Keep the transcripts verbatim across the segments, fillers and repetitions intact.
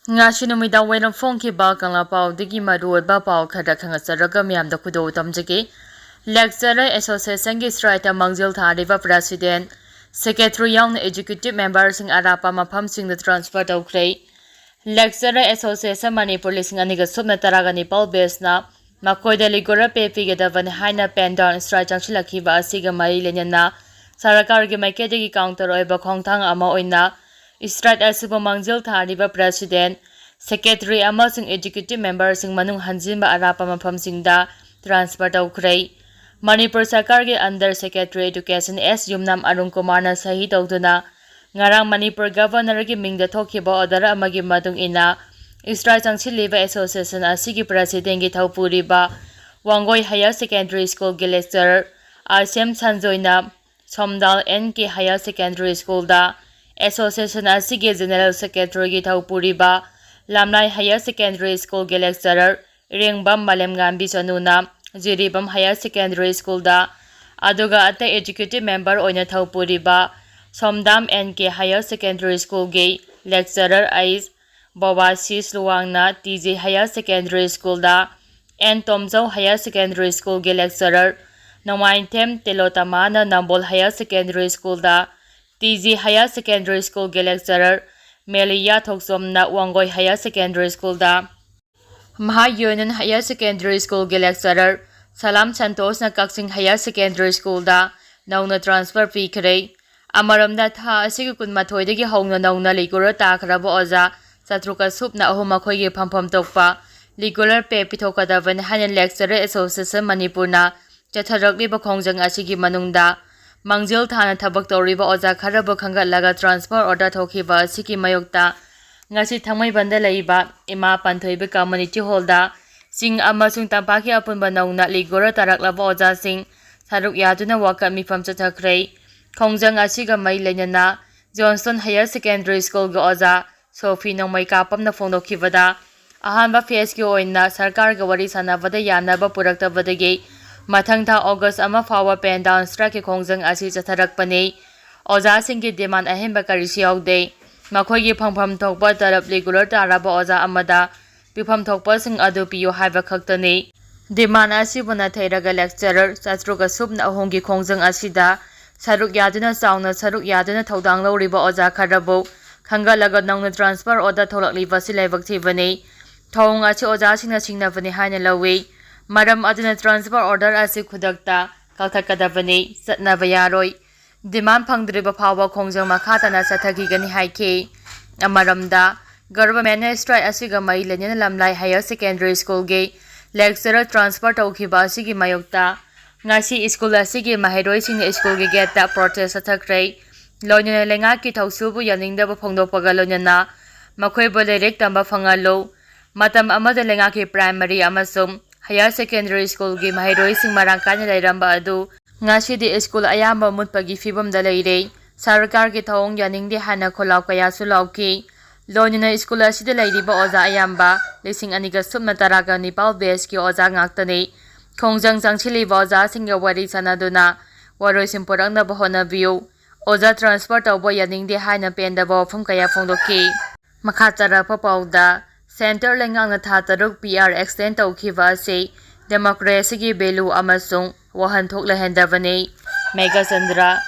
ꯉꯁꯤ ꯅꯨꯃꯤꯗꯥꯡ ꯋꯥꯏꯔꯝ ꯐꯣꯡꯈꯤꯕ ꯀꯪꯂꯥ ꯄꯥꯎꯗꯒꯤ ꯃꯔꯨꯑꯣꯏꯕ ꯄꯥꯎ ꯈꯔ ꯈꯪꯍꯟꯖꯔꯒ ꯃꯤꯌꯥꯝꯗ ꯈꯨꯗꯣꯜ ꯇꯝꯖꯒꯦ꯫ Lecturer Associationꯒꯤ strikeꯇ ꯃꯥꯡꯖꯤꯜ ꯊꯥꯔꯤꯕ President, Secretary ꯌꯥꯎꯅ Executive Memberꯁꯤꯡ ꯑꯔꯥꯞꯄ ꯃꯐꯝꯁꯤꯡꯗ transfer ꯇꯧꯈ꯭ꯔꯦ꯫ Lecturer Association ꯃꯅꯤꯄꯨꯔ ꯂꯤꯁꯤꯡ ꯑꯅꯤꯒ ꯁꯨꯞꯅ ꯇꯔꯥꯒ ꯅꯤꯄꯥꯜ batchꯅ ꯃꯈꯣꯏꯗ regular pay ꯄꯤꯒꯗꯕꯅꯤ ꯍꯥꯏꯅ pen down strike ꯆꯪꯁꯤꯜꯂꯛꯈꯤꯕ ꯑꯁꯤꯒ ꯃꯔꯤ ꯂꯩꯅꯅ ꯁꯔꯀꯥꯔꯒꯤ ꯃꯥꯏꯀꯩꯗꯒꯤ counter ꯑꯣꯏꯕ ꯈꯣꯡꯊꯥꯡ ꯑꯃ ꯑꯣꯏꯅ strike ꯑꯁꯤꯕꯨ ꯃꯥꯡꯖꯤꯜ ꯊꯥꯔꯤꯕ President, Secretary ꯑꯃꯁꯨꯡ Executive Memberꯁꯤꯡ ꯃꯅꯨꯡ ꯍꯟꯖꯤꯟꯕ ꯑꯔꯥꯞꯄ ꯃꯐꯝꯁꯤꯡꯗ transfer ꯇꯧꯈ꯭ꯔꯦ꯫ ꯃꯅꯤꯄꯨꯔ ꯁꯔꯀꯥꯔꯒꯤ Under Secretary Education ꯑꯦꯁ ꯌꯨꯝꯅꯥꯝ ꯑꯔꯨꯟ ꯀꯨꯃꯥꯔꯅ ꯁꯍꯤ ꯇꯧꯗꯨꯅ ꯉꯔꯥꯡ ꯃꯅꯤꯄꯨꯔ Governorꯒꯤ ꯃꯤꯡꯗ ꯊꯣꯛꯈꯤꯕ order ꯑꯃꯒꯤ ꯃꯇꯨꯡ ꯏꯟꯅ strike ꯆꯪꯁꯤꯜꯂꯤꯕ association ꯑꯁꯤꯒꯤ Presidentꯒꯤ ꯊꯧꯄꯨꯔꯤꯕ ꯋꯥꯡꯒꯣꯏ Higher Secondary Schoolꯒꯤ lecturer ꯑꯥꯔ ꯁꯤ ꯑꯦꯝ ꯁꯟꯖꯣꯏꯅ Somdal N K Higher Secondary Schoolꯗ, association ꯑꯁꯤꯒꯤ General Secretaryꯒꯤ ꯊꯧꯄꯨꯔꯤꯕ ꯂꯝꯂꯥꯏ Higher Secondary Schoolꯒꯤ lecturer ꯏꯔꯦꯡꯕꯝ ꯃꯥꯂꯦꯝꯉꯥꯟꯕꯤ ꯆꯅꯨꯅ ꯖꯤꯔꯤꯕꯥꯝ Higher Secondary Schoolꯗ, ꯑꯗꯨꯒ ꯑꯇꯩ executive member ꯑꯣꯏꯅ ꯊꯧꯄꯨꯔꯤꯕ Somdam N K Higher Secondary Schoolꯒꯤ lecturer ꯑꯩꯁ ꯕꯣꯕꯥꯁꯤꯁ ꯂꯨꯋꯥꯡꯅ ꯇꯤ ꯖꯤ Higher Secondary Schoolꯗ, ꯑꯦꯟ ꯇꯣꯝꯖꯧ Higher Secondary Schoolꯒꯤ lecturer ꯅꯣꯡꯃꯥꯏꯊꯦꯝ ꯇꯦꯂꯣꯇꯃꯥꯅ Nambol Higher Secondary Schoolꯗ, T G Higher Secondary Schoolꯒꯤ lecturer ꯃꯦꯂꯤꯌꯥ ꯊꯣꯛꯆꯣꯝꯅ ꯋꯥꯡꯒꯣꯏ Higher Secondary Schoolꯗ, ꯃꯍꯥ ꯌꯨꯅꯤꯌꯟ Higher Secondary Schoolꯒꯤ lecturer ꯁꯂꯥꯝ ꯁꯟꯇꯣꯁꯅ ꯀꯛꯆꯤꯡ Higher Secondary Schoolꯗ ꯅꯧꯅ transfer ꯄꯤꯈ꯭ꯔꯦ꯫ ꯑꯃꯔꯣꯝꯗ, ꯊꯥ ꯑꯁꯤꯒꯤ ꯀꯨꯟꯃꯥꯊꯣꯏꯗꯒꯤ ꯍꯧꯅ ꯅꯧꯅ regular ꯇꯥꯈ꯭ꯔꯕ ꯑꯣꯖꯥ ꯆꯥꯇ꯭ꯔꯨꯛꯀ ꯁꯨꯞꯅ ꯑꯍꯨꯝ ꯃꯈꯣꯏꯒꯤ ꯐꯝꯐꯝ ꯊꯣꯛꯄ regular pay ꯄꯤꯊꯣꯛꯀꯗꯕꯅꯤ ꯍꯥꯏꯅ Lecturer Association ꯃꯅꯤꯄꯨꯔꯅ ꯆꯠꯊꯔꯛꯂꯤꯕ ꯈꯣꯡꯖꯪ ꯑꯁꯤꯒꯤ ꯃꯅꯨꯡꯗ ꯃꯥꯡꯖꯤꯜ ꯊꯥꯅ ꯊꯕꯛ ꯇꯧꯔꯤꯕ ꯑꯣꯖꯥ ꯈꯔꯕꯨ ꯈꯟꯒꯠꯂꯒ transfer order ꯊꯣꯛꯈꯤꯕ ꯑꯁꯤꯒꯤ ꯃꯥꯌꯣꯛꯇ ꯉꯁꯤ ꯊꯥꯡꯃꯩꯕꯟꯗ ꯂꯩꯕ ꯏꯃꯥ ꯄꯥꯟꯊꯣꯏꯕꯤ Community Hallꯗ ꯆꯤꯡ ꯑꯃꯁꯨꯡ ꯇꯝꯄꯥꯛꯀꯤ ꯑꯄꯨꯟꯕ ꯅꯧꯅ regular ꯇꯥꯔꯛꯂꯕ ꯑꯣꯖꯥꯁꯤꯡ ꯁꯔꯨꯛ ꯌꯥꯗꯨꯅ ꯋꯥꯀꯠ ꯃꯤꯐꯝ ꯆꯠꯊꯈ꯭ꯔꯦ꯫ ꯈꯣꯡꯖꯪ ꯑꯁꯤꯒ ꯃꯔꯤ ꯂꯩꯅꯅ Johnson Higher Secondary Schoolꯒꯤ ꯑꯣꯖꯥ ꯁꯣꯐꯤ ꯅꯣꯡꯃꯩ ꯀꯥꯄꯝꯅ ꯐꯣꯡꯗꯣꯛꯈꯤꯕꯗ, ꯑꯍꯥꯟꯕ phaseꯀꯤ ꯑꯣꯏꯅ ꯁꯔꯀꯥꯔꯒ ꯋꯥꯔꯤ ꯁꯥꯟꯅꯕꯗ ꯌꯥꯅꯕ ꯄꯨꯔꯛꯇꯕꯗꯒꯤ ꯃꯊꯪ ꯊꯥ August ꯑꯃ ꯐꯥꯎꯕ pen down strikeꯀꯤ ꯈꯣꯡꯖꯪ ꯑꯁꯤ ꯆꯠꯊꯔꯛꯄꯅꯤ꯫ ꯑꯣꯖꯥꯁꯤꯡꯒꯤ demand ꯑꯍꯦꯟꯕ ꯀꯔꯤꯁꯨ ꯌꯥꯎꯗꯦ꯫ ꯃꯈꯣꯏꯒꯤ ꯐꯪꯐꯝ ꯊꯣꯛꯄ ꯇꯂꯕ regular ꯇꯥꯔꯕ ꯑꯣꯖꯥ ꯑꯃꯗ ꯄꯤꯐꯝ ꯊꯣꯛꯄꯁꯤꯡ ꯑꯗꯨ ꯄꯤꯌꯨ ꯍꯥꯏꯕ ꯈꯛꯇꯅꯤ꯫ Demand ꯑꯁꯤꯕꯨ ꯅꯥꯊꯩꯔꯒ lecturer ꯆꯥꯇ꯭ꯔꯨꯛ ꯑꯁꯨꯞꯅ ꯑꯍꯨꯝꯒꯤ ꯈꯣꯡꯖꯪ ꯑꯁꯤꯗ ꯁꯔꯨꯛ ꯌꯥꯗꯨꯅ ꯆꯥꯎꯅ ꯁꯔꯨꯛ ꯌꯥꯗꯨꯅ ꯊꯧꯗꯥꯡ ꯂꯧꯔꯤꯕ ꯑꯣꯖꯥ ꯈꯔꯕꯨ ꯈꯟꯒꯠꯂꯒ ꯅꯧꯅ transfer order ꯊꯣꯛꯂꯛꯂꯤꯕ ꯑꯁꯤ ꯂꯥꯏꯕꯛ ꯊꯤꯕꯅꯤ꯫ ꯊꯧꯑꯣꯡ ꯑꯁꯤ ꯑꯣꯖꯥꯁꯤꯡꯅ ꯁꯤꯡꯅꯕꯅꯤ ꯍꯥꯏꯅ ꯂꯧꯏ꯫ ꯃꯔꯝ ꯑꯗꯨꯅ transfer order ꯑꯁꯤ ꯈꯨꯗꯛꯇ ꯀꯛꯊꯠꯀꯗꯕꯅꯤ, ꯆꯠꯅꯕ ꯌꯥꯔꯣꯏ꯫ Demand ꯐꯪꯗ꯭ꯔꯤꯕ ꯐꯥꯎꯕ ꯈꯣꯡꯖꯪ ꯃꯈꯥ ꯇꯥꯅ ꯆꯠꯊꯈꯤꯒꯅꯤ ꯍꯥꯏꯈꯤ꯫ ꯑꯃꯔꯣꯝꯗ, governmentꯅ strike ꯑꯁꯤꯒ ꯃꯔꯤ ꯂꯩꯅꯅ ꯂꯝꯂꯥꯏ Higher Secondary Schoolꯒꯤ lecturer transfer ꯇꯧꯈꯤꯕ ꯑꯁꯤꯒꯤ ꯃꯥꯌꯣꯛꯇ ꯉꯁꯤ school ꯑꯁꯤꯒꯤ ꯃꯍꯩꯔꯣꯏꯁꯤꯡꯅ schoolꯒꯤ gateꯇ protest ꯆꯠꯊꯈ꯭ꯔꯦ꯫ ꯂꯣꯏꯅꯅ ꯂꯩꯉꯥꯛꯀꯤ ꯊꯧꯁꯤꯜꯕꯨ ꯌꯥꯅꯤꯡꯗꯕ ꯐꯣꯡꯗꯣꯛꯄꯒ ꯂꯣꯏꯅꯅ ꯃꯈꯣꯏꯕꯨ ꯂꯥꯏꯔꯤꯛ ꯇꯝꯕ ꯐꯪꯍꯜꯂꯨ꯫ ꯃꯇꯝ ꯑꯃꯗ ꯂꯩꯉꯥꯛꯀꯤ primary ꯑꯃꯁꯨꯡ Higher Secondary Schoolꯒꯤ ꯃꯍꯩꯔꯣꯏꯁꯤꯡ ꯃꯔꯥꯡ ꯀꯥꯏꯅ ꯂꯩꯔꯝꯕ ꯑꯗꯨ ꯉꯁꯤꯗꯤ school ꯑꯌꯥꯝꯕ ꯃꯨꯠꯄꯒꯤ ꯐꯤꯕꯝꯗ ꯂꯩꯔꯦ꯫ ꯁꯔꯀꯥꯔꯒꯤ ꯊꯧꯑꯣꯡ ꯌꯥꯅꯤꯡꯗꯦ ꯍꯥꯏꯅ ꯈꯣꯜꯂꯥꯎ ꯀꯌꯥꯁꯨ ꯂꯥꯎꯈꯤ꯫ ꯂꯣꯏꯅꯅ school ꯑꯁꯤꯗ ꯂꯩꯔꯤꯕ ꯑꯣꯖꯥ ꯑꯌꯥꯝꯕ ꯂꯤꯁꯤꯡ ꯑꯅꯤꯒ ꯁꯨꯞꯅ ꯇꯔꯥꯒ ꯅꯤꯄꯥꯜ batchꯀꯤ ꯑꯣꯖꯥ ꯉꯥꯛꯇꯅꯤ꯫ ꯈꯣꯡꯖꯪ ꯆꯪꯁꯤꯜꯂꯤꯕ ꯑꯣꯖꯥꯁꯤꯡꯒ ꯋꯥꯔꯤ ꯁꯥꯟꯅꯗꯨꯅ ꯋꯥꯔꯣꯏꯁꯤꯟ ꯄꯨꯔꯛꯅꯕ ꯍꯣꯠꯅꯕꯤꯌꯨ꯫ ꯑꯣꯖꯥ transfer ꯇꯧꯕ ꯌꯥꯅꯤꯡꯗꯦ ꯍꯥꯏꯅ ꯄꯦꯟꯗꯕ ꯋꯥꯐꯝ ꯀꯌꯥ ꯐꯣꯡꯗꯣꯛꯈꯤ꯫ ꯃꯈꯥ ꯇꯥꯔꯛꯄ ꯄꯥꯎꯗ, centre ꯂꯩꯉꯥꯛꯅ ꯊꯥ ꯇꯔꯨꯛ PR extend ꯇꯧꯈꯤꯕ ꯑꯁꯤ democracyꯒꯤ value ꯑꯃꯁꯨꯡ ꯋꯥꯍꯟꯊꯣꯛ ꯂꯩꯍꯟꯗꯕꯅꯤ꯫ ꯃꯦꯘꯆꯟꯗ꯭ꯔ,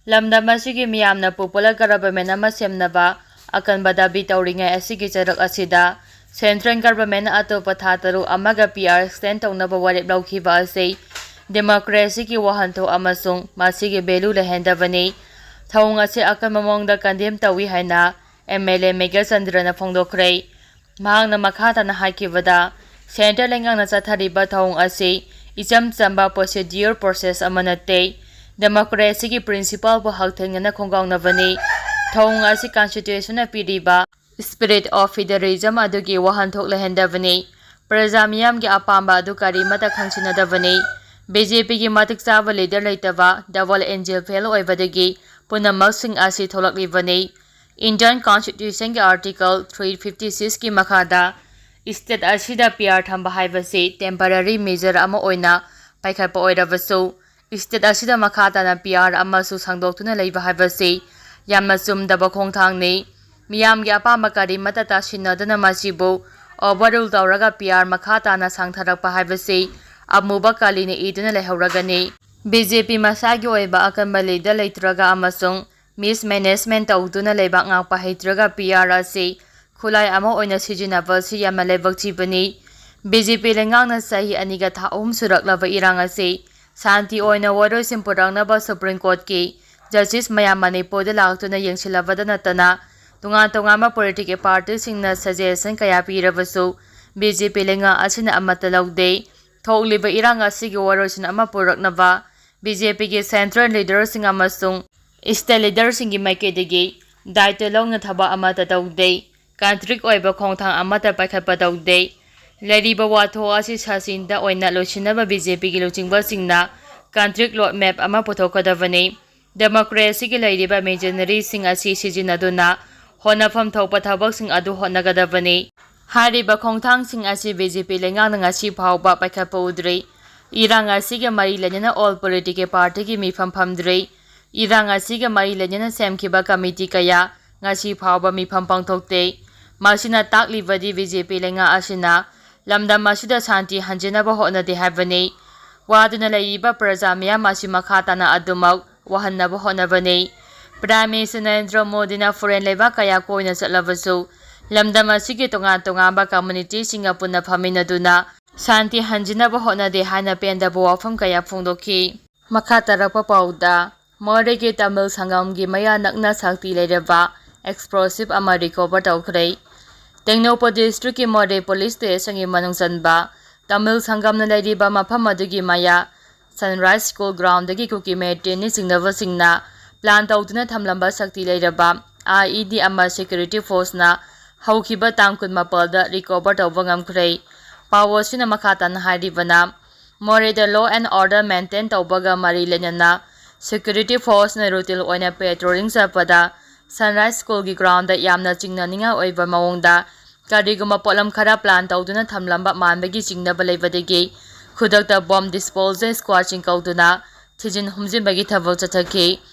ꯂꯝꯗꯝ ꯑꯁꯤꯒꯤ ꯃꯤꯌꯥꯝꯅ popular government ꯑꯃ ꯁꯦꯝꯅꯕ ꯑꯀꯟꯕ ꯗꯥꯕꯤ ꯇꯧꯔꯤꯉꯩ ꯑꯁꯤꯒꯤ ꯆꯔꯛ ꯑꯁꯤꯗ central governmentꯅ ꯑꯇꯣꯞꯄ ꯊꯥ ꯇꯔꯨꯛ ꯑꯃꯒ PR extend ꯇꯧꯅꯕ ꯋꯥꯔꯦꯞ ꯂꯧꯈꯤꯕ ꯑꯁꯤ democracyꯒꯤ ꯋꯥꯍꯟꯊꯣꯛ ꯑꯃꯁꯨꯡ ꯃꯁꯤꯒꯤ value ꯂꯩꯍꯟꯗꯕꯅꯤ꯫ ꯊꯧꯑꯣꯡ ꯑꯁꯤ ꯑꯀꯟꯕ ꯃꯑꯣꯡꯗ condemn ꯇꯧꯏ ꯍꯥꯏꯅ MLA ꯃꯦꯘꯆꯟꯗ꯭ꯔꯅ ꯐꯣꯡꯗꯣꯛꯈ꯭ꯔꯦ꯫ ꯃꯍꯥꯛꯅ ꯃꯈꯥ ꯇꯥꯅ ꯍꯥꯏꯈꯤꯕꯗ, centre ꯂꯩꯉꯥꯛꯅ ꯆꯠꯊꯔꯤꯕ ꯊꯧꯑꯣꯡ ꯑꯁꯤ ꯏꯆꯝ ꯆꯝꯕ procedure process ꯑꯃ ꯅꯠꯇꯦ, democracyꯒꯤ principleꯕꯨ ꯍꯛꯊꯦꯡꯅꯅ ꯈꯣꯡꯒꯥꯎꯅꯕꯅꯤ꯫ ꯊꯧꯑꯣꯡ ꯑꯁꯤ constitutionꯅ ꯄꯤꯔꯤꯕ spirit of federalism ꯑꯗꯨꯒꯤ ꯋꯥꯍꯟꯊꯣꯛ ꯂꯩꯍꯟꯗꯕꯅꯤ꯫ ꯄ꯭ꯔꯖꯥ ꯃꯤꯌꯥꯝꯒꯤ ꯑꯄꯥꯝꯕ ꯑꯗꯨ ꯀꯔꯤꯃꯠꯇ ꯈꯪꯁꯤꯟꯅꯗꯕꯅꯤ꯫ BJPꯒꯤ ꯃꯇꯤꯛ ꯆꯥꯕ leader ꯂꯩꯇꯕ double engine fail ꯑꯣꯏꯕꯗꯒꯤ ꯄꯨꯝꯅꯃꯛꯁꯤꯡ ꯑꯁꯤ ꯊꯣꯛꯂꯛꯂꯤꯕꯅꯤ꯫ Indian Constitutionꯒꯤ Article three fifty sixꯀꯤ ꯃꯈꯥꯗ state ꯑꯁꯤꯗ PR ꯊꯝꯕ ꯍꯥꯏꯕꯁꯤ temporary measure ꯑꯃ ꯑꯣꯏꯅ ꯄꯥꯏꯈꯠꯄ ꯑꯣꯏꯔꯕꯁꯨ, state ꯑꯁꯤꯗ ꯃꯈꯥ ꯇꯥꯅ PR ꯑꯃꯁꯨ ꯁꯥꯡꯗꯣꯛꯇꯨꯅ ꯂꯩꯕ ꯍꯥꯏꯕꯁꯤ ꯌꯥꯝꯅ ꯆꯨꯝꯗꯕ ꯈꯣꯡꯊꯥꯡꯅꯤ꯫ ꯃꯤꯌꯥꯝꯒꯤ ꯑꯄꯥꯝꯕ ꯀꯔꯤꯃꯠꯇ ꯇꯥꯁꯤꯟꯅꯗꯨꯅ ꯃꯁꯤꯕꯨ overrule ꯇꯧꯔꯒ P R ꯃꯈꯥ ꯇꯥꯅ ꯁꯥꯡꯊꯔꯛꯄ ꯍꯥꯏꯕꯁꯤ ꯑꯃꯨꯕ ꯀꯥꯂꯤꯅ ꯏꯗꯨꯅ ꯂꯩꯍꯧꯔꯒꯅꯤ꯫ B J P ꯃꯁꯥꯒꯤ ꯑꯣꯏꯕ ꯑꯀꯟꯕ leader ꯂꯩꯇ꯭ꯔꯒ ꯑꯃꯁꯨꯡ mismanagement ꯇꯧꯗꯨꯅ ꯂꯩꯕꯥꯛ ꯉꯥꯛꯄ ꯍꯩꯇ꯭ꯔꯒ P R ꯑꯁꯤ ꯈꯨꯠꯂꯥꯏ ꯑꯃ ꯑꯣꯏꯅ ꯁꯤꯖꯤꯟꯅꯕ ꯑꯁꯤ ꯌꯥꯝꯅ ꯂꯥꯏꯕꯛ ꯊꯤꯕꯅꯤ꯫ B J P ꯂꯩꯉꯥꯛꯅ ꯆꯍꯤ ꯑꯅꯤꯒ ꯊꯥ ꯑꯍꯨꯝ ꯁꯨꯔꯛꯂꯕ ꯏꯔꯥꯡ ꯑꯁꯤ ꯁꯥꯟꯇꯤ ꯑꯣꯏꯅ ꯋꯥꯔꯣꯏꯁꯤꯟ ꯄꯨꯔꯛꯅꯕ Supreme Courtꯀꯤ justice ꯃꯌꯥꯝ ꯃꯅꯤꯄꯨꯔꯗ ꯂꯥꯛꯇꯨꯅ ꯌꯦꯡꯁꯤꯜꯂꯕꯗ ꯅꯠꯇꯅ ꯇꯣꯉꯥꯟ ꯇꯣꯉꯥꯟꯕ political partyꯁꯤꯡꯅ suggestion ꯀꯌꯥ ꯄꯤꯔꯕꯁꯨ B J P ꯂꯩꯉꯥꯛ ꯑꯁꯤꯅ ꯑꯃꯠꯇ ꯂꯧꯗꯦ꯫ ꯊꯣꯛꯂꯤꯕ ꯏꯔꯥꯡ ꯑꯁꯤꯒꯤ ꯋꯥꯔꯣꯏꯁꯤꯟ ꯑꯃ ꯄꯨꯔꯛꯅꯕ B J Pꯒꯤ central leaderꯁꯤꯡ ꯑꯃꯁꯨꯡ state leaderꯁꯤꯡꯒꯤ ꯃꯥꯏꯀꯩꯗꯒꯤ ꯗꯥꯏꯇ꯭ꯋ ꯂꯧꯅ ꯊꯕꯛ ꯑꯃꯠꯇ ꯇꯧꯗꯦ꯫ Concrete ꯑꯣꯏꯕ ꯈꯣꯡꯊꯥꯡ ꯑꯃꯠꯇ ꯄꯥꯏꯈꯠꯄ ꯇꯧꯗꯦ꯫ ꯂꯩꯔꯤꯕ ꯋꯥꯊꯣꯛ ꯑꯁꯤ ꯁꯥꯁꯤꯟꯗ ꯑꯣꯏꯅ ꯂꯣꯏꯁꯤꯟꯅꯕ B J Pꯒꯤ ꯂꯨꯆꯤꯡꯕꯁꯤꯡꯅ concrete road map ꯑꯃ ꯄꯨꯊꯣꯛꯀꯗꯕꯅꯤ꯫ Democracyꯒꯤ ꯂꯩꯔꯤꯕ machineryꯁꯤꯡ ꯑꯁꯤ ꯁꯤꯖꯤꯟꯅꯗꯨꯅ ꯍꯣꯠꯅꯐꯝ ꯊꯣꯛꯄ ꯊꯕꯛꯁꯤꯡ ꯑꯗꯨ ꯍꯣꯠꯅꯒꯗꯕꯅꯤ꯫ ꯍꯥꯏꯔꯤꯕ ꯈꯣꯡꯊꯥꯡꯁꯤꯡ ꯑꯁꯤ B J P ꯂꯩꯉꯥꯛꯅ ꯉꯁꯤ ꯐꯥꯎꯕ ꯄꯥꯏꯈꯠꯄ ꯎꯗ꯭ꯔꯤ꯫ ꯏꯔꯥꯡ ꯑꯁꯤꯒ ꯃꯔꯤ ꯂꯩꯅꯅ all political partyꯒꯤ ꯃꯤꯐꯝ ꯐꯝꯗ꯭ꯔꯤ꯫ ꯏꯔꯥꯡ ꯑꯁꯤꯒ ꯃꯔꯤ ꯂꯩꯅꯅ ꯁꯦꯝꯈꯤꯕ committee ꯀꯌꯥ ꯉꯁꯤ ꯐꯥꯎꯕ ꯃꯤꯐꯝ ꯄꯥꯡꯊꯣꯛꯇꯦ꯫ ꯃꯁꯤꯅ ꯇꯥꯛꯂꯤꯕꯗꯤ B J P ꯂꯩꯉꯥꯛ ꯑꯁꯤꯅ ꯂꯝꯗꯝ ꯑꯁꯤꯗ ꯁꯥꯟꯇꯤ ꯍꯟꯖꯤꯟꯅꯕ ꯍꯣꯠꯅꯗꯦ ꯍꯥꯏꯕꯅꯤ꯫ ꯋꯥꯗꯨꯅ ꯂꯩꯔꯤꯕ ꯄ꯭ꯔꯖꯥ ꯃꯤꯌꯥꯝ ꯑꯁꯤ ꯃꯈꯥ ꯇꯥꯅ ꯑꯗꯨꯃꯛ ꯋꯥꯍꯟꯅꯕ ꯍꯣꯠꯅꯕꯅꯤ꯫ Prime Minister ꯅꯔꯦꯟꯗ꯭ꯔ ꯃꯣꯗꯤꯅ foreign ꯂꯩꯕꯥꯛ ꯀꯌꯥ ꯀꯣꯏꯅ ꯆꯠꯂꯕꯁꯨ ꯂꯝꯗꯝ ꯑꯁꯤꯒꯤ ꯇꯣꯉꯥꯟ ꯇꯣꯉꯥꯟꯕ communityꯁꯤꯡꯒ ꯄꯨꯟꯅ ꯐꯝꯃꯤꯟꯅꯗꯨꯅ ꯁꯥꯟꯇꯤ ꯍꯟꯖꯤꯟꯅꯕ ꯍꯣꯠꯅꯗꯦ ꯍꯥꯏꯅ ꯄꯦꯟꯗꯕ ꯋꯥꯐꯝ ꯀꯌꯥ ꯐꯣꯡꯗꯣꯛꯈꯤ꯫ ꯃꯈꯥ ꯇꯥꯔꯛꯄ ꯄꯥꯎꯗ, ꯃꯣꯔꯦꯒꯤ ꯇꯥꯃꯤꯜ ꯁꯪꯒꯝꯒꯤ ꯃꯌꯥ ꯅꯛꯅ ꯁꯛꯇꯤ ꯂꯩꯔꯕ explosive ꯑꯃ recover ꯇꯧꯈ꯭ꯔꯦ꯫ ꯇꯦꯡꯅꯧꯄꯜ districtꯀꯤ ꯃꯣꯔꯦ police stationꯒꯤ ꯃꯅꯨꯡ ꯆꯟꯕ ꯇꯥꯃꯤꯜ ꯁꯪꯒꯝꯅ ꯂꯩꯔꯤꯕ ꯃꯐꯝ ꯑꯗꯨꯒꯤ ꯃꯌꯥ Sunrise School groundꯗꯒꯤ ꯀꯨꯀꯤ militantsꯅ ꯆꯤꯡꯅꯕꯁꯤꯡꯅ plan ꯇꯧꯗꯨꯅ ꯊꯝꯂꯝꯕ ꯁꯛꯇꯤ ꯂꯩꯔꯕ I E D ꯑꯃ security forceꯅ ꯍꯧꯈꯤꯕ ꯇꯥꯡ ꯀꯨꯟꯃꯥꯄꯜꯗ recover ꯇꯧꯕ ꯉꯝꯈ꯭ꯔꯦ꯫ ꯄꯥꯎ ꯑꯁꯤꯅ ꯃꯈꯥ ꯇꯥꯅ ꯍꯥꯏꯔꯤꯕꯅ, ꯃꯣꯔꯦꯗ law and order maintain ꯇꯧꯕꯒ ꯃꯔꯤ ꯂꯩꯅꯅ security forceꯅ routine ꯑꯣꯏꯅ patrolling ꯆꯠꯄꯗ Sunrise Schoolꯒꯤ groundꯗ ꯌꯥꯝꯅ ꯆꯤꯡꯅꯅꯤꯡꯉꯥꯏ ꯑꯣꯏꯕ ꯃꯑꯣꯡꯗ ꯀꯔꯤꯒꯨꯝꯕ ꯄꯣꯠꯂꯝ ꯈꯔ plan ꯇꯧꯗꯨꯅ ꯊꯝꯂꯝꯕ ꯃꯥꯟꯕꯒꯤ ꯆꯤꯡꯅꯕ ꯂꯩꯕꯗꯒꯤ ꯈꯨꯗꯛꯇ bomb disposal squadꯁꯤꯡ ꯀꯧꯗꯨꯅ ꯊꯤꯖꯤꯟ ꯍꯨꯝꯖꯤꯟꯕꯒꯤ ꯊꯕꯛ ꯆꯠꯊꯈꯤ꯫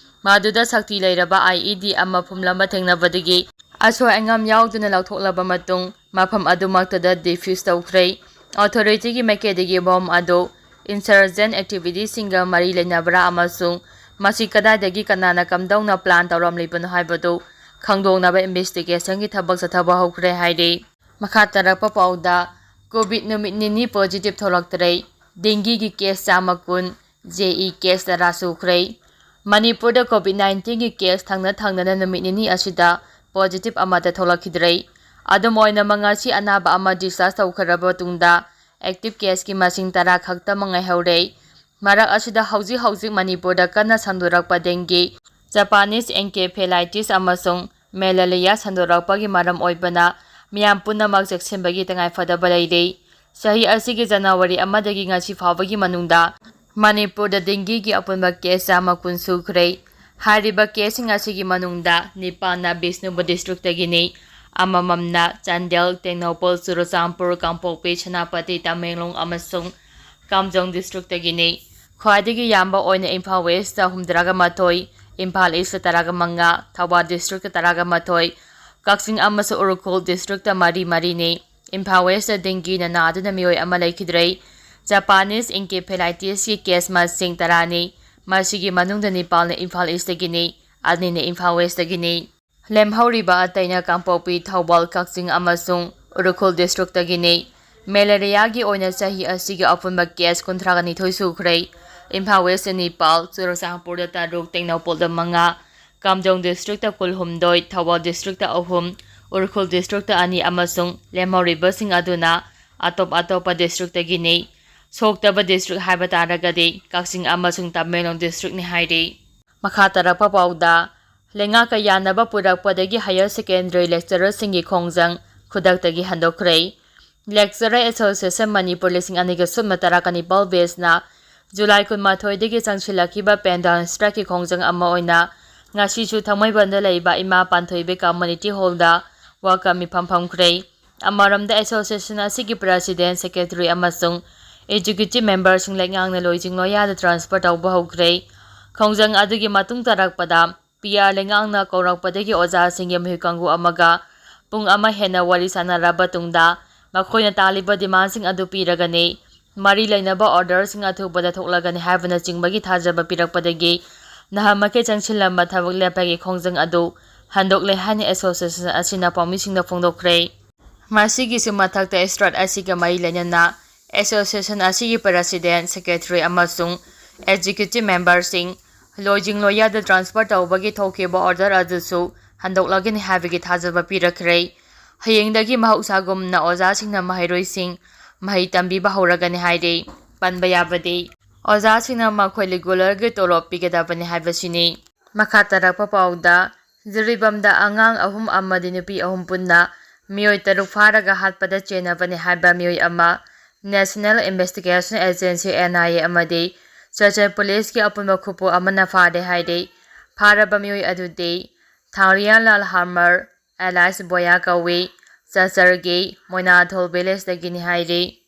ꯃꯗꯨꯗ ꯁꯛꯇꯤ ꯂꯩꯔꯕ I E D ꯑꯃ ꯐꯨꯝꯂꯝꯕ ꯊꯦꯡꯅꯕꯗꯒꯤ ꯑꯁꯣꯏ ꯑꯉꯥꯝ ꯌꯥꯎꯗꯅ ꯂꯧꯊꯣꯛꯂꯕ ꯃꯇꯨꯡ ꯃꯐꯝ ꯑꯗꯨꯃꯛꯇꯗ ꯗꯤꯐ꯭ꯌꯨꯁ ꯇꯧꯈ꯭ꯔꯦ꯫ ꯑꯣꯊꯣꯔꯤꯇꯤꯒꯤ ꯃꯥꯏꯀꯩꯗꯒꯤ ꯕꯣꯝ ꯑꯗꯨ ꯏꯟꯁꯔꯖꯦꯟ ꯑꯦꯛꯇꯤꯚꯤꯇꯤꯁꯤꯡꯒ ꯃꯔꯤ ꯂꯩꯅꯕ꯭ꯔꯥ ꯑꯃꯁꯨꯡ ꯃꯁꯤ ꯀꯗꯥꯏꯗꯒꯤ ꯀꯅꯥꯅ ꯀꯝꯗꯧꯅ ꯄ꯭ꯂꯥꯟ ꯇꯧꯔꯝꯂꯤꯕꯅꯣ ꯍꯥꯏꯕꯗꯨ ꯈꯪꯗꯣꯛꯅꯕ ꯏꯟꯚꯦꯁꯇꯤꯒꯦꯁꯟꯒꯤ ꯊꯕꯛ ꯆꯠꯊꯕ ꯍꯧꯈ꯭ꯔꯦ ꯍꯥꯏꯔꯤ꯫ ꯃꯈꯥ ꯇꯥꯔꯛꯄ ꯄꯥꯎꯗ, ꯀꯣꯚꯤꯠ ꯅꯨꯃꯤꯠ ꯅꯤꯅꯤ ꯄꯣꯖꯤꯇꯤꯚ ꯊꯣꯛꯂꯛꯇ꯭ꯔꯦ꯫ ꯗꯦꯡꯒꯤꯒꯤ ꯀꯦꯁ ꯆꯥꯝꯃ ꯀꯨꯟ, ꯖꯦ ꯏ ꯀꯦꯁ ꯇꯔꯥ ꯁꯨꯈ꯭ꯔꯦ꯫ ꯃꯅꯤꯄꯨꯔꯗ ꯀꯣꯚꯤꯠ ꯅꯥꯏꯟꯇꯤꯟꯒꯤ ꯀꯦꯁ ꯊꯪꯅ ꯊꯪꯅꯅ ꯅꯨꯃꯤꯠ ꯅꯤꯅꯤ ꯑꯁꯤꯗ ꯄꯣꯖꯤꯇꯤꯚ ꯑꯃꯠꯇ ꯊꯣꯛꯂꯛꯈꯤꯗ꯭ꯔꯦ꯫ ꯑꯗꯨꯝ ꯑꯣꯏꯅꯃꯛ, ꯉꯁꯤ ꯑꯅꯥꯕ ꯑꯃ ꯗꯤꯁꯆꯥꯔꯖ ꯇꯧꯈ꯭ꯔꯕ ꯃꯇꯨꯡꯗ ꯑꯦꯛꯇꯤꯚ ꯀꯦꯁꯀꯤ ꯃꯁꯤꯡ ꯇꯔꯥ ꯈꯛꯇꯃꯛ ꯉꯥꯏꯍꯧꯔꯦ꯫ ꯃꯔꯛ ꯑꯁꯤꯗ ꯍꯧꯖꯤꯛ ꯍꯧꯖꯤꯛ ꯃꯅꯤꯄꯨꯔꯗ ꯀꯟꯅ ꯁꯟꯗꯣꯔꯛꯄ ꯗꯦꯡꯒꯤ, ꯖꯄꯥꯅꯤꯁ ꯑꯦꯟꯀꯦꯐꯦꯂꯥꯏꯇꯤꯁ ꯑꯃꯁꯨꯡ ꯃꯦꯂꯦꯔꯤꯌꯥ ꯁꯟꯗꯣꯔꯛꯄꯒꯤ ꯃꯔꯝ ꯑꯣꯏꯕꯅ ꯃꯤꯌꯥꯝ ꯄꯨꯝꯅꯃꯛ ꯆꯦꯛꯁꯤꯟꯕꯒꯤ ꯇꯉꯥꯏꯐꯗꯕ ꯂꯩꯔꯤ꯫ ꯆꯍꯤ ꯑꯁꯤꯒꯤ ꯖꯅꯋꯥꯔꯤ ꯑꯃꯗꯒꯤ ꯉꯁꯤ ꯐꯥꯎꯕꯒꯤ ꯃꯅꯨꯡꯗ ꯃꯅꯤꯄꯨꯔꯗ ꯗꯦꯡꯒꯤꯒꯤ ꯑꯄꯨꯟꯕ ꯀꯦꯁ ꯆꯥꯝꯃ ꯀꯨꯟ ꯁꯨꯈ꯭ꯔꯦ꯫ ꯍꯥꯏꯔꯤꯕ ꯀꯦꯁꯁꯤꯡ ꯑꯁꯤꯒꯤ ꯃꯅꯨꯡꯗ ꯅꯤꯄꯥꯟꯅ ꯕꯤꯁꯅꯨꯄꯨꯔ ꯗꯤꯁꯇ꯭ꯔꯤꯛꯇꯒꯤꯅꯤ, ꯑꯃꯃꯝꯅ ꯆꯥꯟꯗꯦꯜ, ꯇꯦꯡꯅꯧꯄꯜ, ꯆꯨꯔꯆꯥꯟꯄꯨꯔ, ꯀꯥꯡꯄꯣꯛꯄꯤ, ꯁꯦꯅꯥꯄꯇꯤ, ꯇꯃꯦꯡꯂꯣꯡ ꯑꯃꯁꯨꯡ ꯀꯥꯝꯖꯣꯡ ꯗꯤꯁꯇ꯭ꯔꯤꯛꯇꯒꯤꯅꯤ꯫ ꯈ꯭ꯋꯥꯏꯗꯒꯤ ꯌꯥꯝꯕ ꯑꯣꯏꯅ ꯏꯝꯐꯥꯜ ꯋꯦꯁꯇ ꯍꯨꯝꯗ꯭ꯔꯥꯒ ꯃꯥꯊꯣꯏ, ꯏꯝꯐꯥꯜ ꯏꯁꯇ ꯇꯔꯥꯒ ꯃꯉꯥ, ꯊꯧꯕꯥꯜ ꯗꯤꯁꯇ꯭ꯔꯤꯛꯇ ꯇꯔꯥꯒ ꯃꯥꯊꯣꯏ, ꯀꯛꯆꯤꯡ ꯑꯃꯁꯨꯡ ꯎꯈ꯭ꯔꯨꯜ ꯗꯤꯁꯇ꯭ꯔꯤꯛꯇ ꯃꯔꯤ ꯃꯔꯤꯅꯤ꯫ ꯏꯝꯐꯥꯜ ꯋꯦꯁꯇ ꯗꯦꯡꯒꯤꯅ ꯅꯥꯗꯨꯅ ꯃꯤꯑꯣꯏ ꯑꯃ ꯂꯩꯈꯤꯗ꯭ꯔꯦ꯫ ꯖꯄꯥꯅꯤꯁ ꯏꯟꯀꯦꯐꯦꯂꯥꯏꯇꯤꯁꯀꯤ ꯀꯦꯁ ꯃꯁꯤꯡ ꯇꯔꯥꯅꯤ꯫ ꯃꯁꯤꯒꯤ ꯃꯅꯨꯡꯗ ꯅꯤꯄꯥꯜꯅ ꯏꯝꯐꯥꯜ ꯏꯁꯇꯒꯤꯅꯤ, ꯑꯅꯤꯅ ꯏꯝꯐꯥꯜ ꯋꯦꯁꯇꯒꯤꯅꯤ꯫ ꯂꯦꯝꯍꯧꯔꯤꯕ ꯑꯇꯩꯅ ꯀꯥꯡꯄꯣꯛꯄꯤ, ꯊꯧꯕꯥꯜ, ꯀꯛꯆꯤꯡ ꯑꯃꯁꯨꯡ ꯎꯈ꯭ꯔꯨꯜ ꯗꯤꯁꯇ꯭ꯔꯤꯛꯇꯒꯤꯅꯤ꯫ ꯃꯦꯂꯦꯔꯤꯌꯥꯒꯤ ꯑꯣꯏꯅ ꯆꯍꯤ ꯑꯁꯤꯒꯤ ꯑꯄꯨꯟꯕ ꯀꯦꯁ ꯀꯨꯟꯊ꯭ꯔꯥꯒ ꯅꯤꯊꯣꯏ ꯁꯨꯈ꯭ꯔꯦ꯫ ꯏꯝꯐꯥꯜ ꯋꯦꯁꯇ ꯅꯤꯄꯥꯜ, ꯆꯨꯔꯆꯥꯟꯄꯨꯔꯗ ꯇꯔꯨꯛ, ꯇꯦꯡꯅꯧꯄꯜꯗ ꯃꯉꯥ, ꯀꯥꯝꯖꯣꯡ ꯗꯤꯁꯇ꯭ꯔꯤꯛꯇ ꯀꯨꯜꯍꯨꯝꯗꯣꯏ, ꯊꯧꯕꯥꯜ ꯗꯤꯁꯇ꯭ꯔꯤꯛꯇ ꯑꯍꯨꯝ, ꯎꯈ꯭ꯔꯨꯜ ꯗꯤꯁꯇ꯭ꯔꯤꯛꯇ ꯑꯅꯤ ꯑꯃꯁꯨꯡ ꯂꯦꯝꯍꯧꯔꯤꯕꯁꯤꯡ ꯑꯗꯨꯅ ꯑꯇꯣꯞ ꯑꯇꯣꯞꯄ ꯗꯤꯁꯇ꯭ꯔꯤꯛꯇꯒꯤꯅꯤ꯫ ꯁꯣꯛꯇꯕ ꯗꯤꯁꯇ꯭ꯔꯤꯛ ꯍꯥꯏꯕ ꯇꯥꯔꯒꯗꯤ ꯀꯛꯆꯤꯡ ꯑꯃꯁꯨꯡ ꯇꯃꯦꯡꯂꯣꯡ ꯗꯤꯁꯇ꯭ꯔꯤꯛꯅꯤ ꯍꯥꯏꯔꯤ꯫ ꯃꯈꯥ ꯇꯥꯔꯛꯄ ꯄꯥꯎꯗ, ꯂꯩꯉꯥꯛꯀ ꯌꯥꯅꯕ ꯄꯨꯔꯛꯄꯗꯒꯤ ꯍꯥꯌꯔ ꯁꯦꯀꯦꯟꯗꯔꯤ ꯂꯦꯛꯆꯔꯔꯁꯤꯡꯒꯤ ꯈꯣꯡꯖꯪ ꯈꯨꯗꯛꯇꯒꯤ ꯍꯟꯗꯣꯛꯈ꯭ꯔꯦ꯫ ꯂꯦꯛꯆꯔꯔ ꯑꯦꯁꯣꯁꯤꯌꯦꯁꯟ ꯃꯅꯤꯄꯨꯔ ꯂꯤꯁꯤꯡ ꯑꯅꯤꯒ ꯁꯨꯞꯅ ꯇꯔꯥꯒ ꯅꯤꯄꯥꯜ ꯕꯦꯁꯅ ꯖꯨꯂꯥꯏ ꯀꯨꯟꯃꯥꯊꯣꯏꯗꯒꯤ ꯆꯪꯁꯤꯜꯂꯛꯈꯤꯕ ꯄꯦꯟꯗꯥꯜ ꯁ꯭ꯇ꯭ꯔꯥꯏꯛꯀꯤ ꯈꯣꯡꯖꯪ ꯑꯃ ꯑꯣꯏꯅ ꯉꯁꯤꯁꯨ ꯊꯥꯡꯃꯩꯕꯟꯗ ꯂꯩꯕ ꯏꯃꯥ ꯄꯥꯟꯊꯣꯏꯕꯤ ꯀꯝꯃ꯭ꯌꯨꯅꯤꯇꯤ ꯍꯣꯜꯗ ꯋꯥꯀꯠ ꯃꯤꯐꯝ ꯐꯝꯈ꯭ꯔꯦ꯫ ꯑꯃꯔꯣꯝꯗ, ꯑꯦꯁꯣꯁꯤꯌꯦꯁꯟ ꯑꯁꯤꯒꯤ ꯄ꯭ꯔꯁꯤꯗꯦꯟ, ꯁꯦꯀ꯭ꯔꯦꯇꯔꯤ ꯑꯃꯁꯨꯡ ꯑꯦꯛꯖꯤꯀ꯭ꯌꯨꯇꯤꯚ ꯃꯦꯝꯕꯔꯁꯤꯡ ꯂꯩꯉꯥꯛꯅ ꯂꯣꯏꯖꯤꯡ ꯂꯣꯌꯥꯗ ꯇ꯭ꯔꯥꯟꯁꯐꯔ ꯇꯧꯕ ꯍꯧꯈ꯭ꯔꯦ꯫ ꯈꯣꯡꯖꯪ ꯑꯗꯨꯒꯤ ꯃꯇꯨꯡ ꯇꯥꯔꯛꯄꯗ ꯄꯤ ꯑꯥꯔ ꯂꯩꯉꯥꯛꯅ ꯀꯧꯔꯛꯄꯗꯒꯤ ꯑꯣꯖꯥꯁꯤꯡꯒꯤ ꯃꯤꯍꯨꯠ ꯀꯥꯡꯕꯨ ꯑꯃꯒ ꯄꯨꯡ ꯑꯃ ꯍꯦꯟꯅ ꯋꯥꯔꯤ ꯁꯥꯟꯅꯔꯕ ꯇꯨꯡꯗ ꯃꯈꯣꯏꯅ ꯇꯥꯜꯂꯤꯕ ꯗꯤꯃꯥꯟꯁꯤꯡ ꯑꯗꯨ ꯄꯤꯔꯒꯅꯤ꯫ ꯃꯔꯤ ꯂꯩꯅꯕ ꯑꯣꯔꯗꯔꯁꯤꯡ ꯑꯊꯨꯕꯗ ꯊꯣꯛꯂꯒꯅꯤ ꯍꯥꯏꯕꯅꯆꯤꯡꯕꯒꯤ ꯊꯥꯖꯕ ꯄꯤꯔꯛꯄꯗꯒꯤ ꯅꯍꯥꯟꯃꯛꯀꯤ ꯆꯪꯁꯤꯜꯂꯝꯕ ꯊꯕꯛ ꯂꯦꯞꯄꯒꯤ ꯈꯣꯡꯖꯪ ꯑꯗꯨ ꯍꯟꯗꯣꯛꯂꯦ ꯍꯥꯏꯅ ꯑꯦꯁꯣꯁꯤꯌꯦꯁꯟ ꯑꯁꯤꯅ ꯄꯥꯎꯃꯤꯁꯤꯡꯗ ꯐꯣꯡꯗꯣꯛꯈ꯭ꯔꯦ꯫ ꯃꯁꯤꯒꯤꯁꯨ ꯃꯊꯛꯇ ꯁ꯭ꯇ꯭ꯔꯥꯏꯛ ꯑꯁꯤꯒ ꯃꯔꯤ ꯂꯩꯅꯅ ꯑꯦꯁꯣꯁꯤꯌꯦꯁꯟ ꯑꯁꯤꯒꯤ ꯄ꯭ꯔꯦꯁꯤꯗꯦꯟꯠ, ꯁꯦꯀ꯭ꯔꯦꯇꯔꯤ ꯑꯃꯁꯨꯡ ꯑꯦꯛꯖꯤꯀ꯭ꯌꯨꯇꯤꯚ ꯃꯦꯝꯕꯔꯁꯤꯡ ꯂꯣꯏꯖꯤꯡ ꯂꯣꯏꯌꯥꯗ ꯇ꯭ꯔꯥꯟꯁꯐꯔ ꯇꯧꯕꯒꯤ ꯊꯣꯛꯈꯤꯕ ꯑꯣꯔꯗꯔ ꯑꯗꯨꯁꯨ ꯍꯟꯗꯣꯛꯂꯒꯅꯤ ꯍꯥꯏꯕꯒꯤ ꯊꯥꯖꯕ ꯄꯤꯔꯛꯈ꯭ꯔꯦ꯫ ꯍꯌꯦꯡꯗꯒꯤ ꯃꯍꯧꯁꯥꯒꯨꯝꯅ ꯑꯣꯖꯥꯁꯤꯡꯅ ꯃꯍꯩꯔꯣꯏꯁꯤꯡ ꯃꯍꯩ ꯇꯝꯕꯤꯕ ꯍꯧꯔꯒꯅꯤ ꯍꯥꯏꯔꯤ꯫ ꯄꯟꯕ ꯌꯥꯕꯗꯤ, ꯑꯣꯖꯥꯁꯤꯡꯅ ꯃꯈꯣꯏ ꯔꯤꯒꯨꯂꯔꯒꯤ ꯇꯣꯂꯣꯞ ꯄꯤꯒꯗꯕꯅꯤ ꯍꯥꯏꯕꯁꯤꯅꯤ꯫ ꯃꯈꯥ ꯇꯥꯔꯛꯄ ꯄꯥꯎꯗ, ꯖꯤꯔꯤꯕꯥꯝꯗ ꯑꯉꯥꯡ ꯑꯍꯨꯝ ꯑꯃꯗꯤ ꯅꯨꯄꯤ ꯑꯍꯨꯝ ꯄꯨꯟꯅ ꯃꯤꯑꯣꯏ ꯇꯔꯨꯛ ꯐꯥꯔꯒ ꯍꯥꯠꯄꯗ ꯆꯦꯟꯅꯕꯅꯤ ꯍꯥꯏꯕ ꯃꯤꯑꯣꯏ ꯑꯃ national investigation agency, N I A, ꯑꯃꯗꯤ ꯆꯔꯆꯜ ꯄꯨꯂꯤꯁꯀꯤ ꯑꯄꯨꯟꯕ ꯈꯨꯠꯄꯨ ꯑꯃꯅ ꯐꯥꯔꯦ ꯍꯥꯏꯔꯤ꯫ ꯐꯥꯔꯕ ꯃꯤꯑꯣꯏ ꯑꯗꯨꯗꯤ ꯊꯥꯡꯔꯤꯌꯥꯟꯂꯥꯜ ꯍꯥꯔꯃꯔ, ꯑꯦꯂꯥꯏꯁ ꯕꯣꯌꯥ ꯀꯧꯏ꯫ ꯆꯔꯆꯜꯒꯤ ꯃꯣꯏꯅꯥꯊꯣꯜ ꯚꯤꯂꯦꯖꯇꯒꯤꯅꯤ ꯍꯥꯏꯔꯤ꯫